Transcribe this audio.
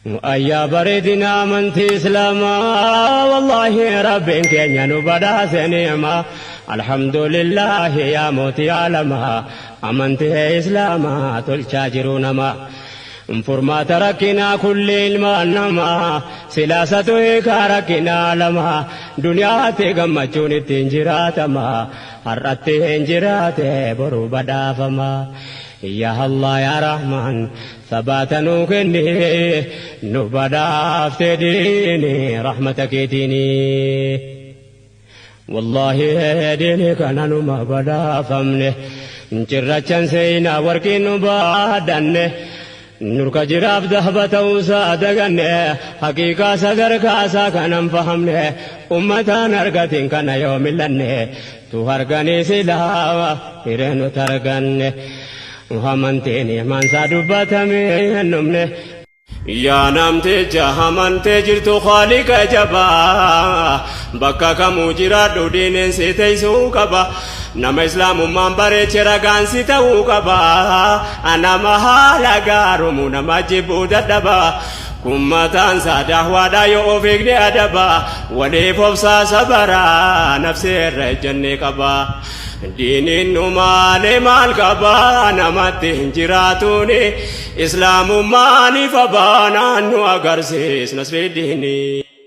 Ayyaa bareedina amantii Islaamaa, wallaahi Rabbiin keenya nu badhaase ni'maa. Alhamdulillaahi yaa mootii aalamaa, amantii Islaamaa tolchaa jiru namaa. Furmaata rakkinaa kulli ilmaan namaa, silaasatu hiikaa rakkinaa lamaa. Duniyaatti gammachuun ittiin jiraatama, har'atti hin jiraate boru badhaafama. Yaa Allah, yaa Rahmaan, sabaata nuu kenni, nu badhaafte diini rahmata keetiini. Wallaahi diini kana numa badhaafamne, cirrachan seenaa warqii nu baadhanne. Nurka jiraaf dahba ta'uusaa daganne, haqiiqaa sadarkaasaa kanan fahamne. Ummataan argatin kana yoo millanne, tu arganii silaa hiree nuti arganne. Amantiin imaansaa dubbatamee hin dhumne. Yaa namticha amantee jirtu Khaaliqa jabaa, bakka kamuu jiraadhu diiniin si teessuu qaba. Nama Islaamummaan bareeche ragaan si ta'uu qaba. Nama haala gaarumu nama jibbuu dadhaba. Kun mataan isaa dahwaadha yoo of eegne adaba. Waliif obsaa sabaraa nafsee irra ejjennee qaba. Diiniin nu maalee maal qaba namatti hin jiraatuuni. Islaamummaan ifa baanaan nu agarsiis nasri diinii.